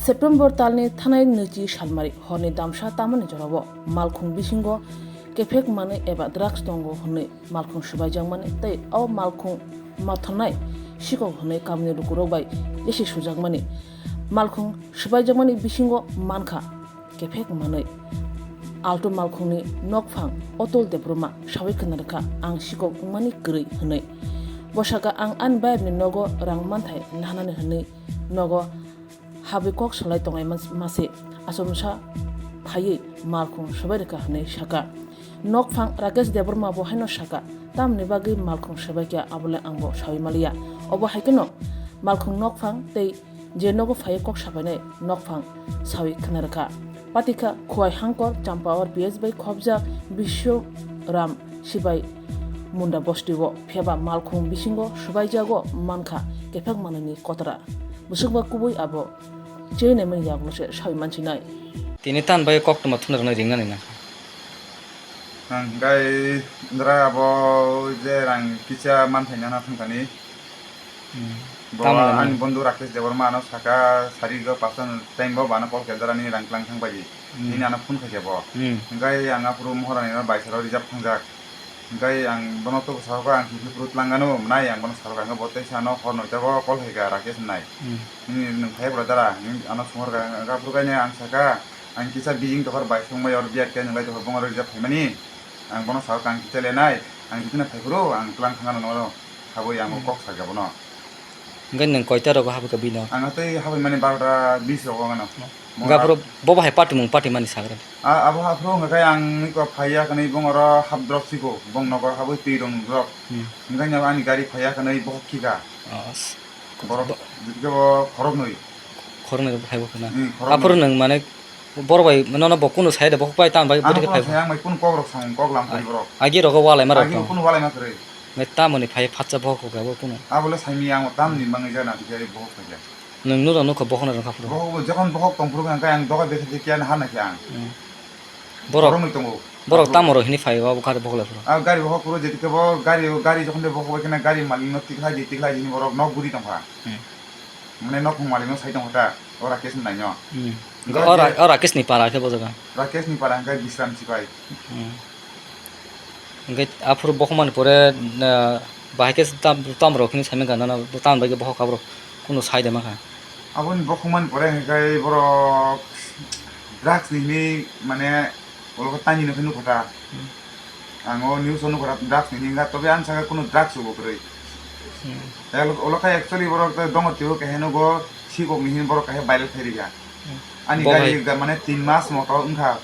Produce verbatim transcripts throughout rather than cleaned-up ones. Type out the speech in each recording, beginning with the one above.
September talni thanai nwichi salmari horni damsa tamani jorao malkhung bisingo kephek manwi eba drugs tongo hwnwi malkhung swbaijakmani tei o malkhung mathornai sikok hwnwi kamini lukurok bai yasi sujakmani. Malkhung swbaijakmani bisingo mankha kephek manwi. Alto malkhungni nokphang Otol Debbarma sawi khna rwkha, "Ang sikok wngmani kwrwi," hwnwi. Bo sakha, "Ang ani bayapni nogo rang manthai nahanani hwnwi nogo habwi kok salai tongnai mas-, mase achomsa phaiwi malkhung swbai rwkha," hwnwi sakha. Nokphang Rakesh Debbarma bo haino sakha, "Tamni bagwi malkhung swbaikha, abole angbo sawi maliya." Obo hai kheno malkhung nokphang tei je nogo phaiwi kok sabainai nokphang sawi khna rwkha. Patikha Khowai Hangkor Champawar P S bai khobjak Biswaram Sibai Munda bostio, phiyaba malkhung bisingo swbaijago mankha kephek manwini kotora. Bwswkba kubui abo chini naimani yagulo se sawi mansinai. Tini tan bai koktwma thumna rwnai ringnani na. Ang gai dra abo je rang kisa manthai nana thangkani. Hmm. Bo tamo ani bondhu Rakesh Debbarma ano saka sari go pastan time bo bano call keldarani rang tlang thang bai. Hmm. Nini ano phone khaikha bo. Hmm. Hingkai ang aphuru Mohorani no baisaro reserve thangjak. Hingkai ang bono to sahoka ang khe phuru tlang gano nai ang bono sahoka hingke bo teisa ano hor noita go call khaikha Rakesh nai. Hmm. Nini nwng phai bwla dara nini ano songorka hingke aphuru kaine ang saka ang kisa bijing tokhor bai songbai oro biat khe nwng lai tokhor bongoro reserve phaimani. Ang bono sahoka ang kisa lenai ang kisa phai phuru ang tlang thang gano noro. Habwi ang kok sakha bono. Hingke nwng koita rogo habwi kha bino? Ang tei habwi mani barota bis rogo ang ano. Hingke aphuru bo bahai patimung patimani sagra. A-, abo haphuru hingke ang niko phaiya kani bongoro hap drop siko bong nogo habwi twi rong drop. Hmm. Hingke ani gari phaiya kani bohok khika. Oh, s-, borok bo- jikebo khorok nwi. Khorok nwi phaibo khana. Hmm, khorok nwi. Aphuru nwng mane Borok bai nono bo kunu sai de bokhok bai tamo bai. Ano bwtwi khe phai phai ang bai kunu kok rok samung kok lam kari borok. Agi rogo walai ma rok. Agi tong. Kunu walai ma kwrwi. Ngai tamo ni phai phatsa bokhok kok abo kunu. Abo le saimi ang tam ni mangi jana tike bokhok khaja. Nwng nuro nukha bokhok na rwkha phuru. Bokhok bo jokhon bokhok tong phuru ang kai ang doga bethe de kiyan hana khe ang. Hmm. Borok. Borok ni tongo. Borok tamo ro hini phai abo kare bokhok lai phuru. A gari bokhok phuru jeti ke bo gari gari jokhon de bokhok bai kena gari malik no tikhlai di tikhlai di ni borok nok guri tongkha. Hmm. Mane nok malik no sai tongkha ta. Ora kes nai no. Hmm. Hingke o Ra-, o Rakesh ni para khe bo jaga. Rakesh ni para hingke Bisram Sipai. Hmm. Hingke aphuru bokhok mani pore, ah, bahai khe tam, tam rok hini saimang kha nana, tam bai khe bokhok aphuru kunu sai de ma kha. Aboni bokhok mani pore hingke borok drugs ni hini mane olo khe tani no khe nukho ta. Hmm. Ang o news o nukha drugs ni hinga, tobe ang saka kunu drugs bo kwrwi. Hmm. Olo, olo khai actually borok ta dongo twibo kahe nugo sikok ni hin borok kahe viral khai rikha. Hmm. Ani bo gari hai ga-, mane tin mas moto wngkha.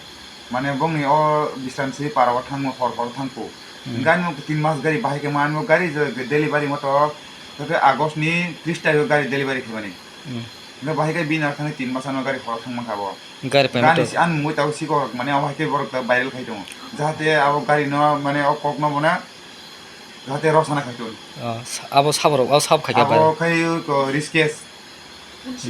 Mane bongni o Bisramsi para o thangmo hor hor thangkho. Hmm. Gari mo tin mas gari bahai khe man mo gari je delivery moto tobe August ni tris tarikh o gari delivery khaimani. Hmm. Hingke bahai khe bini thani tin mas ano gari khoro thang mankha bo. Gari payment. Gani to si-, ani mungwi tabuk sikok rok mane abo hai khe borok tabuk viral khai tongo. Jahate abo gari no mane o kok no bono jahate rosana khai tong. Oh, sa-, abo sabo rok, abo sabo khai khe abo viral. Khai ko risk case.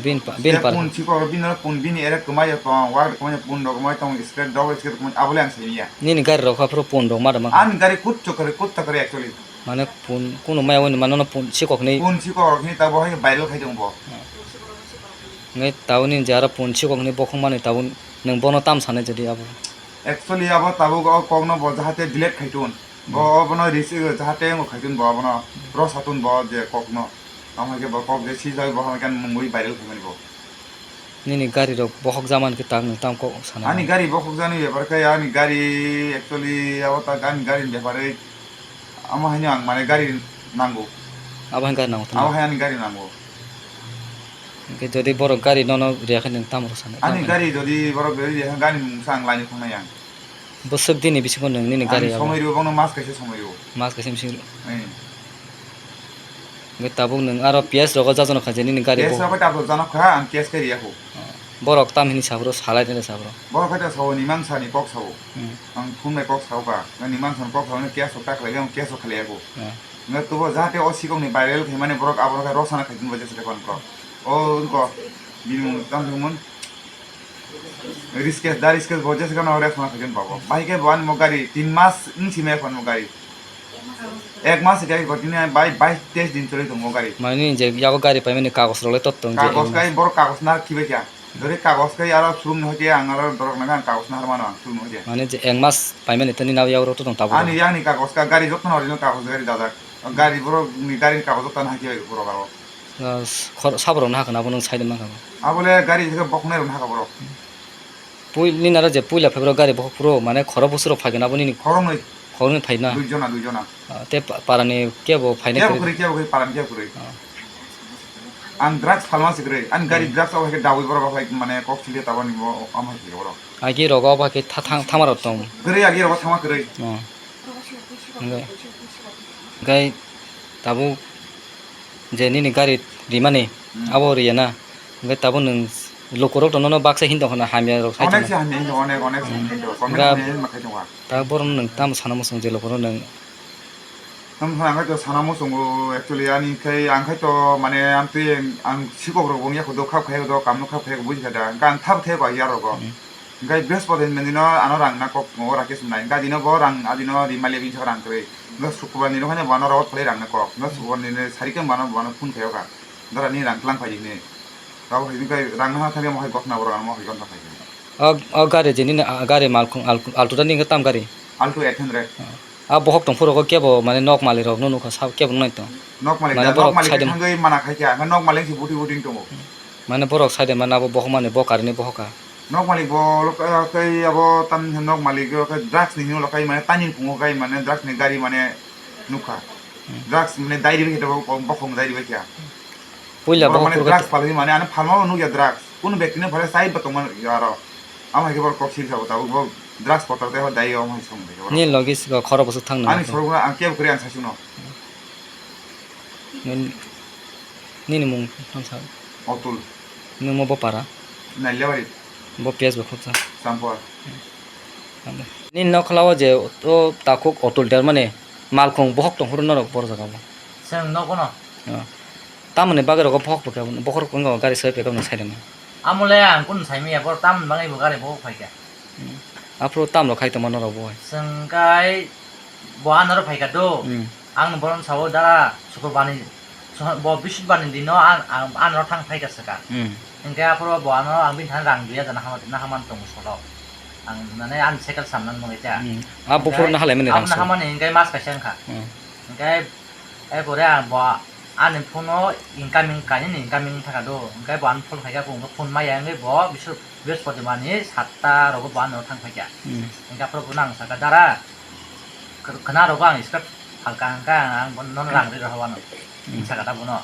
Bin pa, bin par. Pun sikok rok bini pun bini ere kwmai ya tong, wak kwmai ya pun rok kwmai tong, scratch double scratch kwmai abo le ang simi ya. Nini gari rok aphuru pun rok ma da ma. Ani gari kut chokore kut takore actually. Mane pun, kunu maya wini mano no pun sikok ni. Pun sikok ni tabo hai viral khai tong bo. Ngai tabo ni jara pun sikok ni bokhok mani tabo nwng bono tam sanai jadi abo. Actually abo tabuk o kok no bo jahate delete khai tun. Bo obono receive jahate ngo khai tun bo abono ro satun bo je kok no. Tamo hai khe bo kok je sijai bo hai khe mungwi viral khai mani bo. Nini gari rok bokhok jaman khe tak nwng tam kok sana. Ani gari bokhok jani bepar khe ani gari actually abo tak ani gari ni bepar oi amo haino ang mane gari nango. Abo hai gari nango. Abo hai ani gari nango. Hingke jodi borok gari nono riya khe nwng tamo rw sana? Ani gari jodi borok riya khe gari mungsa ang laino thangnai ang. Bwswk dini bisingo nwng nini gari abo? Somoi rw bono mas kaisa somoi rw. Mas kaisa bisingo. Hwnkhe tabuk nwng aro P S rogo jajono kha je nini gari bo. P S rogo tabuk jano kha, ang cash khe riya kho. Borok tam hini sabro salai tene sabro. Borok khe ta sao ni mangsa ni kok sao. Hmm. Ang phone bai kok sao ka. Ni mangsa ni kok sao ni cash rok ta khlai ang cash rok khlai ya kho. Hmm. Nge tubo jahate o sikok ni viral khe mani borok abo khe rosana khaijin bo jesa khe kon ko. O ko bini mung tam thumon. Riskes, da riskes bo jesa khe no rek sona khaijin babo. Bahai khe bo ani mo gari tin mas wng sime kon mo gari. Ek mas gari ko tini bai bais teis din choli tong mo gari. Mani je yago gari paimani kagos rok le tot tong je. Kagos kai borok kagos na khibai kya. Dori kagos kai aro sulung no hoite ang aro dorok nang ang kagos no harmano ang sulung no hoite. Mane je ek mas paimani tani nabo yago rok to tong tabuk. Ani yang ni kagos ka gari jotto no original kagos gari dajak. Gari borok ni gari ni kagos jotto no haike borok aro. Ah, khor-, saborok no hakana abo nung side mankha. Abole gari je boknai rok no haka borok. Pui-, nini aro je puila phaibrok gari bokhok phuru mane khoro bwswk rok phaikhe abo nini Khoroknwi. Khoroknwi phaina? Dui jona, dui jona. Ah, te pa-, parani kebo phaina Kebo kwrwi? Kwrwi, kebo kwrwi, parani kebo kwrwi. Ah. Ang drugs phalma se kwrwi. Ani gari Hmm. drugs o hai khe dawi borok hai mane kok chili tabani bo omo hai khe borok. Agi rogo obo hai khe tha-, thang-, thama rok tong. Kwrwi agi rogo thama kwrwi. Oh. Hwnkhe, hwnkhe tabuk je nini gari rimani, Hmm. abo riya na. Hwnkhe tabuk nwng lukurok to nono baksa hin tongkha na hamya rok sai Onek tongkha. Se hamya hin tongo, onek, onek se Hmm. hamya hin tongo. Comment Hwnkhe hamya hin ma khai tongo. Ta borok nwng tamo sana muchung je lukurok nwng. Tamo sana ang khai to sana muchungo, actually ani khai, ang khai to mane amtwi ang sikok rok wngya kho do khap khai do, kam no khap khai buji kha da. Hwnkhe ang thap khai ba ya rogo. Hmm. Hwnkhe Brihaspati hinmani no ano rang na kok tongo Rakesh wngnai. Hwnkhe adino bo rang, adino rimali bini rang kwrwi. Hwnkhe Sukrobar ni no haino bo ano rawat phalwi rang na kok. Hwnkhe Sukrobar ni no sari khe bo ano, bo ano phone khaio kha. Dara ni rang tlang phai di hinwi. Abo hai hwnkhe rang no ha thangwi mo hai gotna borok ano mo hai gotna phai khe. O, o gari je nini, a, gari malkhung al-, Alto da ni hwnkhe tam gari? Alto eight hundred. A bohok tong phuru kebo mane nok malik rok no nukha sabo kebo nai tong. Nok malik Mane da, borok nok malik side thangwi mana khai kha. Nok malik se buti buti tongo. Mane borok side mane abo bohok mani bo karini bohok ka. Nok malik bo lo ka, kai abo tam nok malik o kai drugs ni hino lo kai mane tani pungo kai mane drugs ni gari mane nukha. Hmm. Drugs mane diary bai khe bo, bo, bokhong diary bai kha. Puila Borok bohok mane phuru drugs khe palwi mane ano phalma bo nukya drugs. Kunu bekti no phale sai bo tongma aro. Amo hai khe borok kok siri sabo tabuk bo drugs kotor tei ho dai o hai song bai khe borok. Ni logi siko khoro bwswk thang nang Ani khe. Sorok no ang kebo kwrwi ang sai sung no. Nini, nini mung tong sa. Otul. Nung mo bo para? Nailabari. Bo P S bo khobsa. Sampor. Nini nokhlao je o takhuk Otul der mane malkhung bohok tong phuru norok bor jaga bo. Chwng nogo no. Ah. Tamoni bagwi rogo bohok phaikha, bokhorok wngkha gari soi phaikha hwnwi saidima. Amole ang kunu saimanya, boro tamoni bagwi bo gari bohok phaikha. Hmm. Aphuru tamrok khai tongma norok bo hai? Chwng kai bo anoro phaikha do. Hmm. Ang bono sao dara Sukrobani, bo Bisubani dino ang, ang anoro thang phaikha swkang. Hmm. Hwnkhe aphuru bo ano ang bini thani rang dui hajar naha, naha man tongo solo. Ang mane ani cycle samnani mungwi ta. Hmm. A buphuru naha laimani rang solo. Naha mani hwnkhe mas kaisa wngkha. Hmm. Hwnkhe Erpore ang bo ani phone o incoming kainwi incoming thangkha do, hwnkhe bo ani phone khaikha, bo phone maya wngwi bo Bisur-, Brihaspotibani satta rogo bo ano thang phaikha. Hmm. Hwnkhe aphuru bono ang sakha, "Dara, khwna rogo ang scrap phalka hwnkha, ang bono nono rang ri rohor wano," Hmm. sakha da bono.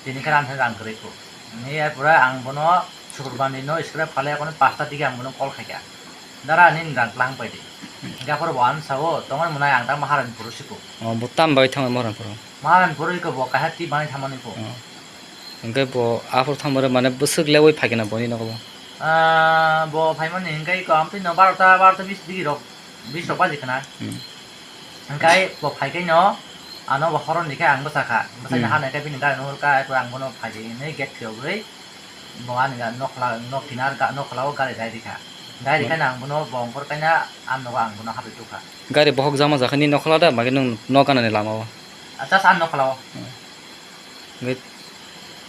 Tini khe ani rang kwrwi kho. Hwnwi erpore ang bono Sukrobani no scrap phalai, aphuru pasta digi ang bono call khaikha. Dara nini rang tlang pai di. Hwnkhe aphuru bo ano sao, "Tongmani mwnai ang tamo Maharani phuru siko." Oh, bo tam bai thangwi Maharani phuru? Maharani phuru iko bo kaisa twi manwi thamani pho. Oh. Hwnkhe bo aphuru thangmani mane bwswk lewi phaikhe na boni nogo bo? Ah, bo phaimani hwnkhe iko amtwi no barota, barota bis digi rok, bis rok baji khna. Hmm. Hwnkhe bo phaikheno ano bo horoni khe ang bwsakha. Bwsakhe Hmm. hanai khe bini gari no hurkha, eko ang bono phaidi hinwi gate khiyogwi. Bo ani ga nokla, nok kinar ga, nokla o gari dai rikha. Dai Hmm. rikha na ang bono bongkor kaina ang nogo ang bono habwi tukha. Gari bohok jama jakha ni nokla da, magi nwng nok ganani lama o? Ah, just ang nokla o. Hmm.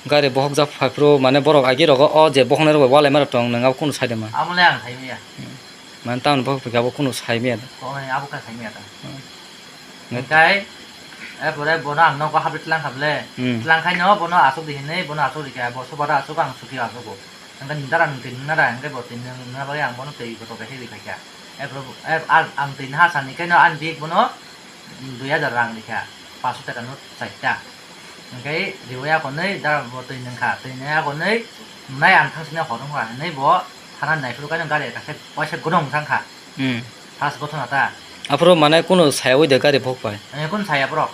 Gari bohok jak phai phuru mane borok agi rogo o je bohok nai rok bai walai ma rok tong nwng abo kunu sai de ma? Amo le ang sai maya. Hmm. Mane tamoni bohok phai khe abo kunu sai maya da? Ko hai abo khe sai maya da. Hmm. Hwnkhe, eh, pore bono ang nogo habwi tlang kha ble. Hmm. Tlang khai no bono aswk di hinwi bono aswk di kha, bo subada aswk ang suki aswk bo. Hwnkhe nini dara nwng twi nung na da, hwnkhe bo twi nung na bagwi ang bono twi botol kaisa ri phaikha. Eh, pore, eh, ang, ang twi naha sani khe no ani bik bono dui hajar rang rikha, panch sho taka no chaita. Hwnkhe riwi akonwi dara bo twi nwngkha, twi nwi akonwi nwnai ang thang sini hor wngkha hinwi bo thana naiphuru khe gari kaisa waisa gwnang mwchang kha. Hmm. First gothona ta. Aphuru mane kunu sayawi de gari bohok bai? Eh, kunu saya borok.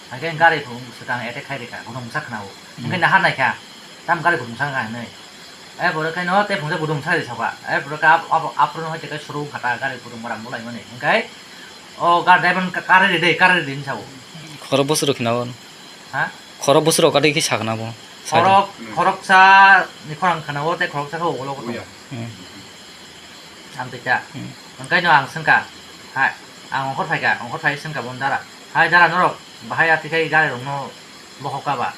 Hwnkhe gari bo swkang attack khai rikha, gwnang mwchang khna o. Hmm. Hwnkhe naha naikha, tam gari gwnang mwchang kha hinwi. Eh, borok khe no tei phunukjak budung bwsa ri sokha. Eh, borok khe ap-, ap-, aphuru no hai tei khe suru wngkha ta, gari budung boram bwlai mani. Hwnkhe o gari driver kha-, kare ri de, kare ri de hinwi sa-o. Khorok bwswk rw khna o? Ha? Khorok bwswk rw kha de khe sa khna bo? Khorok, khoroksa ni khorang khna o tei khoroksa khe ulo ko tongo. Hmm. Ang tei ta. Hmm. Hwnkhe no ang swngkha. Hai, ang ongkhor phaikha, ongkhor phai swngkha bo dara. Hai dara norok bahai atwi khai gari rok no bohok ka ba?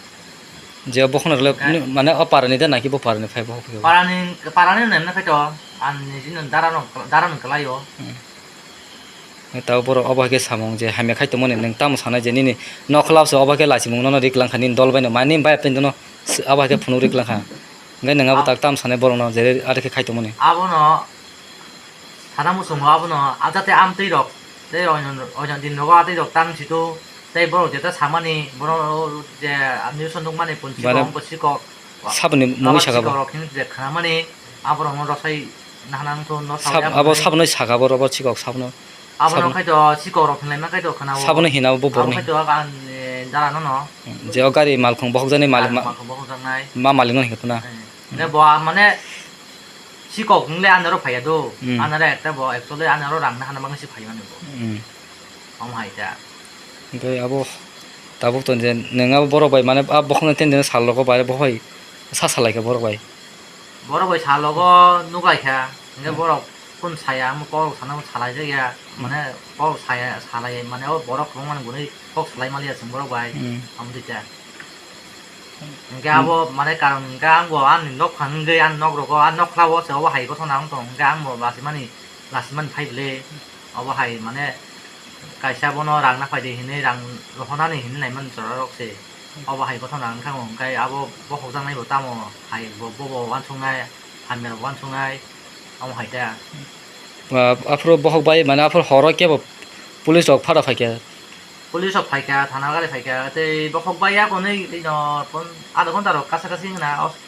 Je bokhorok le, mane o parani de naki bo parani phai bokhok phai? Parani, parani nemne phai to, ani jino dara no, dara no kelai o. Hmm. Tao borok obo hai khe samung je hamya khai tongmani, nwng tamo sanai je nini nokhla se obo hai khe lachimung nono rik langkha, nini dol bai no mani bai pin dono obo hai khe phunuk rik langkha. Hingke nwng abo tak tamo sanai borok no je ari khe khai tongmani. Abono sana muchungo abono ajate amtwi rok tei oino, oino din rogo atwi rok tang sito tei borok jeta samani borok je news o nukmani punchi rok sikok. Saboni mungwi saka bo. Sikok rok hini je khnamani aborok no rosai nahana wngthu no. Sab-, abo saboni saka bo robo sikok sabno. Abono khai to sikok rok hinlai ma khai to khana o. Sabono hina bo borok ni. Khai to ang, eh, dara no no. Hmm, je o gari malkhung bohok jani malik ma. Malkhung bohok jaknai. Ma malik no hingka tuna. Eh, ne bo ang mane sikok hingle anaro phaiya do. Hmm. Anaro ekta bo actually anaro rang na hana bangsi phaiya ni bo. Hmm. Om hai ta. Hingke abo tabuk to je nwng abo borok bai mane a bokhok no ten den sal rogo bai bohoi sa salai kha borok bai. Borok bai salogo nuklaikha, hingke borok phone saya, omo kok rok sana salai jakya, mane kok saya, salai, mane o borok kwbangma ni bwrwi kok salai maliya chwng borok bai, hmm, omo twi khe. Hingke abo mane karon hingke ang bo ani nok phang hingke ani nok rogo, ani nok khlao se obo hai gotho nang tong, hingke ang bo lachimani, lachimani phai bwle, obo hai mane kaisa bono rang naphai di hinwi rang rohornani hinwi naimani chwla rok se. Obo hai gotho nang thang hingke abo bokhok jaknai bo tamo hai bo, bo bo uansuknai. Hamya rok uansuknai, omo hai ta. Ah, aphuru bokhok bai, mane, aphuru horo kebo police rok phara phaikha. Police rok phaikha, thana gari phaikha, tei bokhok bai ya konwi, tei no, pon, adha ghonta rok kasa kasi wngkha na, os-,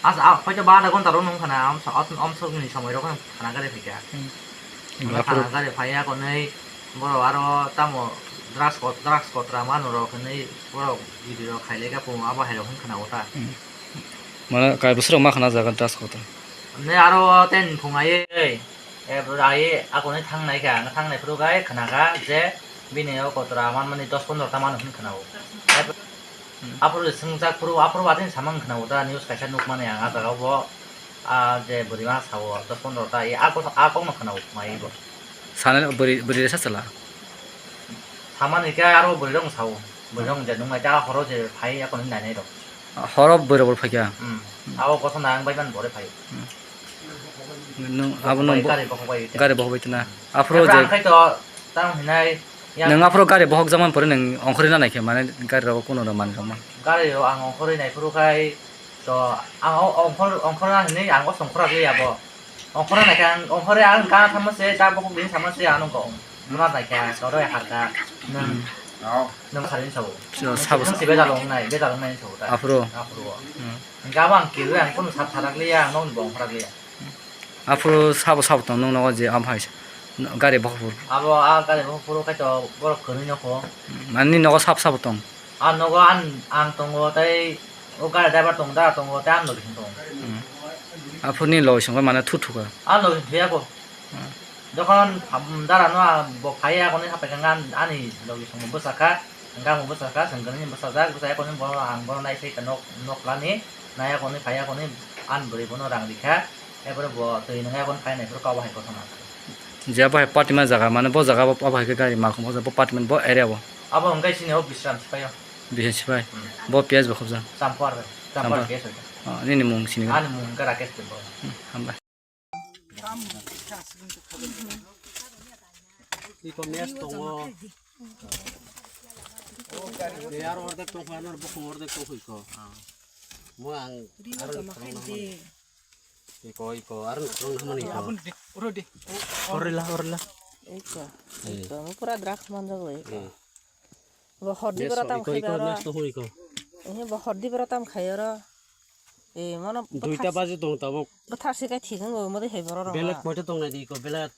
as-, a, hoito ba adha ghonta rok wngkha na, om, om, om sokni somoi rok thana gari phaikha. Hmm. Omo aphuru thana gari phaiya konwi, borok aro tamo drugs kot-, drugs kotra manu rok hinwi borok video rok khailai kha, abo hai rok wngkha na o ta. Hmm. Mane, kaibo srok ma khna jaga das kotor. Ne aro ten phung ai, e, bro, ai, ako ne thang nai kha, thang nai phuru gai khna kha je bini o kotora man mani dos pondro ta mano hin khna o. Aphuru swng jak phuru, aphuru batin samang khna o da news kaisa nuk mani ang a jaga bo, a je bwrwi ma sa o dos pondro ta, e, a kok, a kok no khna o mai bo. Sana bwrwi, bwrwi resa chala. Samani khe aro bwrwi rok sa o, bwrwi rok je nung nai ta horo je phai ako ni nai nai rok. Horo bwrwi rok phaikha. Hmm. Abo kothon ang bai ban bore phai. Hmm. Nwng abo nwng gari bokhok bai tana. Aphuru je ang khai to tang hinai. Nwng aphuru gari bokhok jaman pore nwng ongkhorwi na naikhe mane gari rok kuno rok manwi rok ma. Gari rok ang ongkhorwi nai phuru khai to ang ongkhor ongkhor na hinwi ang o songkhor ri abo. Ongkhor na khe ang ongkhor ang ka thamo se ta bokhok bini thamo se ano ko. Muna naikha, toro hai harka. Nwng, hmm, nwng sari ni sabo. So, sabo, nwng si bejal wngnai, bejal wngnai ni sabo ta. Aphuru. Aphuru. Hmm. Hingke abo ang kirwi ang kunu sab sarak liya, ang nokni bo ongkhor liya. Aphuru sabo sabo tong nung nogo je am hai se. Gari bokhok phuru. Abo a gari bokhok phuru kaitor borok kwrwi nokho. Hmm. Mani nogo sab sabo tong. A nogo an, ang tongo tei o gari driver tong da tongo tei ang logi tongo. Hmm. Aphuru ni logi songkha mane thu thuka. Ang logi thuya ko. Hmm. Jokhon, um, dara no, ah, bo phai ya, koni hapai kha, ani logi song bwsakha, hwnkhe ang bwsakha, chwng khe nini bwsajak, bwsajak koni bono ang bono nai sai kha nok, nok lani, nai ya koni phai ya koni, ani bwrwi bono rang rikha, epore bo twi nwnga koni phai nai phuru kok bo hai kothoma. Je bo hai party ma jaga, mane bo jaga bo, bo hai khe gari ma khum bo party ma bo area bo. Abo hwnkhe sini o Bisram Sipai o. Bisram Sipai. Hmm. Bo P S bo khobjak. Champar, Champar Champar. P S o. Oh, nini mung sini. Ani mung hwnkhe Rakesh Debbarma. Hmm, hambai. Iko mes tongo. Ni aro ordek tongkha, ano bokong ordek tongkha iko. Mo ang aro tongna hamani. Iko, iko, aro tongna hamani iko. Orila, orila. Iko, iko, mo pura drak manjago iko. Hmm. Bo hordi boro tam khai aro. Next to hoi ko. Eh, bo hordi boro tam khai aro. Eh, mano duita baje tong tabuk. Bwthar se kai thik wngo, mode hai boro rok. Belet poito tong nai di ko, belet.